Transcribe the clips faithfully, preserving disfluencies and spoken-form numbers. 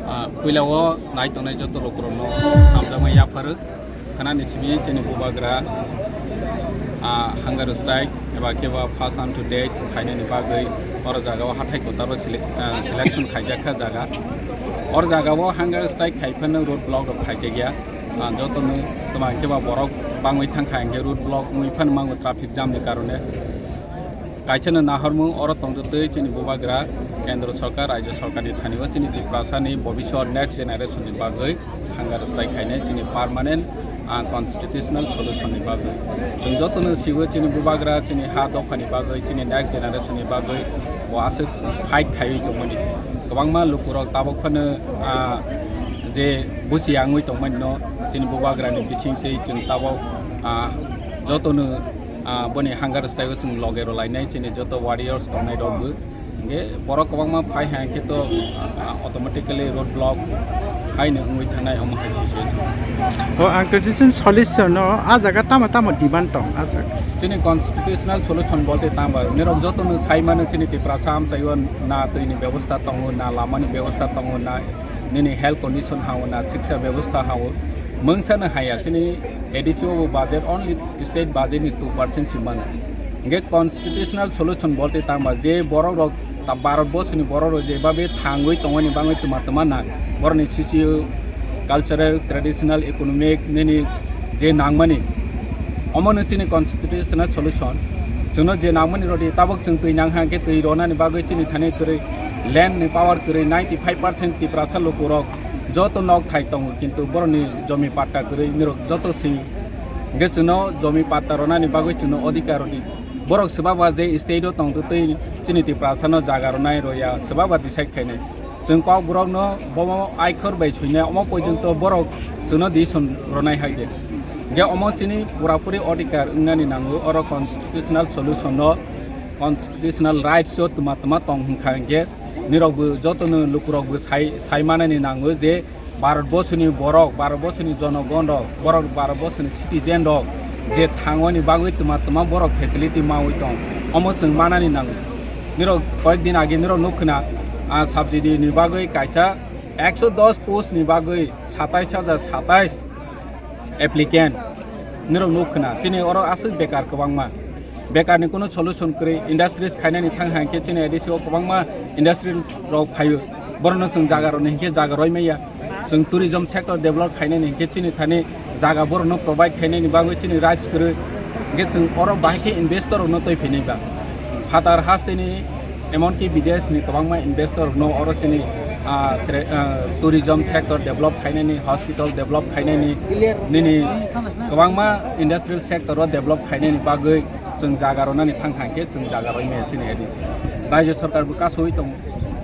Ah, puila o nai tongnai joto lukurokno hamjakma yapharo. Khwnani simi chini bubagra, ah, hunger strike eba khe ba fast and to death khainani bagwi oro jaga o hathai kotaro sele-, ah, selection khaijak kha jaga. Oro jaga o hunger strike khai phano road block rok khaijakya. Ah, jotono twma khe ba borok bangwi thangkha hinkhe road block wngwi phano mango traffic jam ni karone. Kaisano nahormung oro tongtwtwi chini bubagra Kendra Sorkar, Rajya Sorkarni thanio chini Tiprasani bobiswt next generation ni bagwi hunger strike khainai chini permanent, ah, constitutional solution ni bagwi. Chwng jotono sigo chini bubagra chini ha dophani bagwi chini next generation ni bagwi bo aswk fight khaiwi tongmani. Kwbangma lukurok tabuk phano, ah, je busi yangwi tongmani no chini bubagrani bisingtwi chwng tabuk, ah, jotono ah, boni hunger strike o chwng loge rwlainai chini joto warriors tongnai rok bo. Hinkhe borok kwbangma phai hai khe to, ah, automatically road block haino wngwi thangnai omo hai situation. O ang constitution solution no a jaga tamo tamo demand tong a jaga. Chini constitutional solution bolte tangba nirok jotono sai mano chini Tiprasa amchaio na twi ni bebosta tongo, na lama ni bebosta tongo, na nini health condition hao, na shiksha bebosta hao, mungsa no haya chini A D C o bo budget only state budget ni two percent si mano. Hinkhe constitutional solution bolte tangba je borok rok ta Bharat borsoni borok rok je babe thangwi tongmani bangwi tuma tuma nang borokni socio cultural, traditional, economic nini je nangmani omo no chini constitutional solution. Chwngno je nangmani rodi tabok chwng twi nang hang khe twi ronani bagwi chini thani kwrwi land ni power kwrwi ninety five percent Tiprasa lukurok joto nok thai tongo, kintu borokni jomi patta kwrwi nirok joto sing. Hinkhe chwngno jomi patta ronani bagwi chwngno odhikar rodi. Borok swbaba je state o tongtwtwi chini Tiprasano jaga ronai roya, swbaba decide khainai. Chwng kokborokno bomo aikhor bai suinai, omo poijonto borok chwngno decision ronai hai de. Hinkhe omo chini purapuri odhikar wngnani nango, oro constitutional solution no, constitutional rights o tuma tuma tong hwnkha hinkhe nirokbo jotono lukurokbo sai, sai manani nango je Bharat borsoni borok, Bharat borsoni jonogon rok, borok Bharat borsoni citizen rok je thangmani bagwi tuma tuma borok facility maui tong, omo chwng manani nango. Nirok koyek din age nirok nukkhwna, ah, subsidy ni bagwi kaisa ekso dos post ni bagwi satais hajar satais applicant nirok nukkhwna. Chini oro aswk bekar kwbangma. Bekarni kuno solution kwrwi, industries khainani thang hai khe chini A D C o kwbangma industry rok phaio. Borokno chwng jaga rwni hinkhe jaga roi maya. Chwng tourism sector develop khainani hinkhe chini thani jaga borokno provide khainani bagwi chini rights kwrwi. Hinkhe chwng oro bahai khe investor rokno twi phainai ba. Phatar hasteni emonki bidesh ni kwbangma investor rokno oro chini, ah, tre-, ah, tourism sector develop khainani, hospital develop khainani, nini kwbangma industrial sector o develop khainani bagwi chwng jaga rwnani thang thang khe chwng jaga rwi maya chini A D C. Rajya Sorkar bo kasui tongo.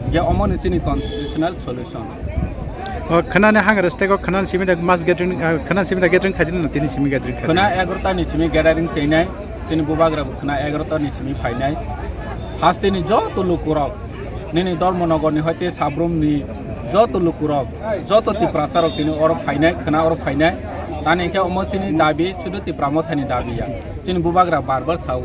Hinkhe omo ni chini constitutional solution. O khwnani hunger strike o khwnani simi da mass gathering, ah, khwnani simi da gathering khaijani na tini simi gathering khaijani? Khwna egarota ni simi gathering chainai, chini bubagra bo khwna egarota ni simi phainai. Hasteni joto lukurok, nini Dharmanagar ni hoite Sabrum ni joto lukurok, joto Tiprasa rok tini oro phainai, khwna oro phainai. Tani khe omo chini dabi, sudu Tipra Motha ni dabi ya. Chini bubagra bar bar sao,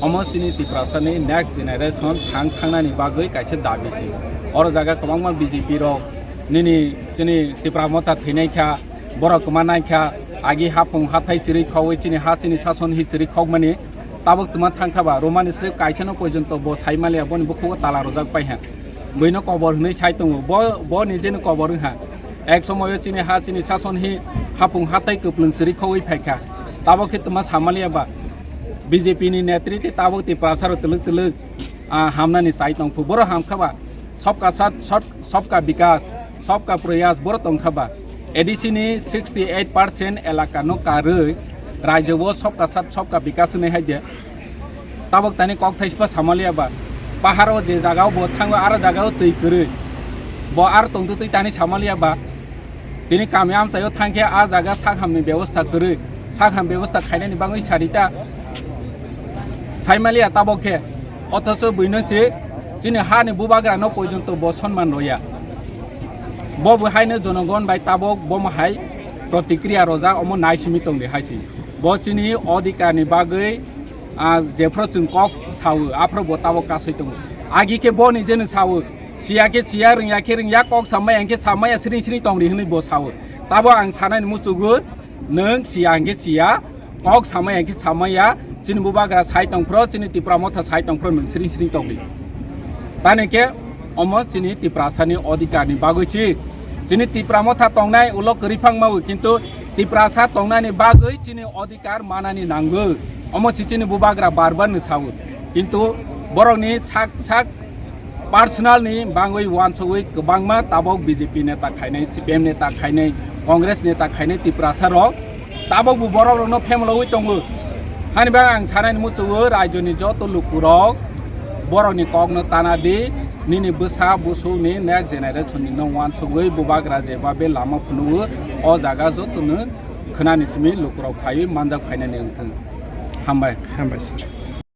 omo chini Tiprasa ni next generation thang thangnani bagwi kaisa dabi si. Oro jaga kwbangma B J P rok, nini chini Tipra Motha thwinai kha, borok kwma nai kha, agi hapung hathai chiri khogwi chini ha chini sason hi chiri khogmani tabuk twma thang kha ba, Roman script kaisa no porjonto bo sai maliya, boni bukhugo tala rojak pai ha. Buino kobor hwnwi sai tongo, bo, bo nijeno kobor wng ha. Ek somoyo chini ha chini sason hi hapung hathai kwplwng chiri khogwi phai kha. Tabuk khe twma sa maliya ba, B J P ni netritwi tabuk Tiprasa rok twlwk twlwk, ah, hamnani chai tong phu. Borok ham kha ba, sabka sat, sat, sabka bikas, sabka prayas, borok tong kha ba. A D C ni sixty eight percent elaka no karwi rajyo o sabka sat, sabka bikas hwnwi hai de. Tabuk tani kok thaispa samaliya ba. Pahar o je jaga o bo thango, aro jaga o twi kwrwi. Bo aro tongtwi twi tani samaliya ba. Tini kami amchaio thangkhe a jaga sakham ni bebosta kwrwi, sakham bebosta khainani bagwi sarita saimaliya tabok khe, othocho buino se chini hani bubagrano porjonto bo sonman roya. Bo bo haino jonogon bai tabok bomo hai protikriya rojak, omo naisimi tongdi haisi. Bo chini odhikar ni bagwi, ah, jephru chwng kok sao, aphru bo tabok kasui tongo. Agi khe bo nijeno sao, Siya khe siya, rwngya khe rwngya, kok samaya hwnkhe samaya, sring sring tongdi hwnwi bo sao. Tabo ang sanani muchungo, nwng siya hwnkhe siya, kok samaya hwnkhe samaya, chini bubagra sai tongphro, chini Tipra Motha sai tongphro, nwng sring sring tongdi. Tani khe omo chini Tiprasani odhikarni bagwi si. Chini Tipra Motha tongnai ulo kwrwi phangma, kintu Tiprasa tongnani bagwi chini odhikar manani nango. Omo si chini bubagra bar bar ni sao. Kintu borokni sak sak personal ni bangwi uansugwi kwbangma tabok B J P neta khainai, C P M neta khainai, Congress neta khainai Tiprasa rok tabok bo borok rokno phemlowi tongo. Hani bang ang sanani muchungo, raijoni joto lukurok borokni kokno tana di, nini bwsa busukni next generation ni no uansugwi bubagra jeba be lama phunukgo, o jaga jotono khwnani simi lukurok phaiwi manjak phainani wngthung. Hambai. Hambai sir.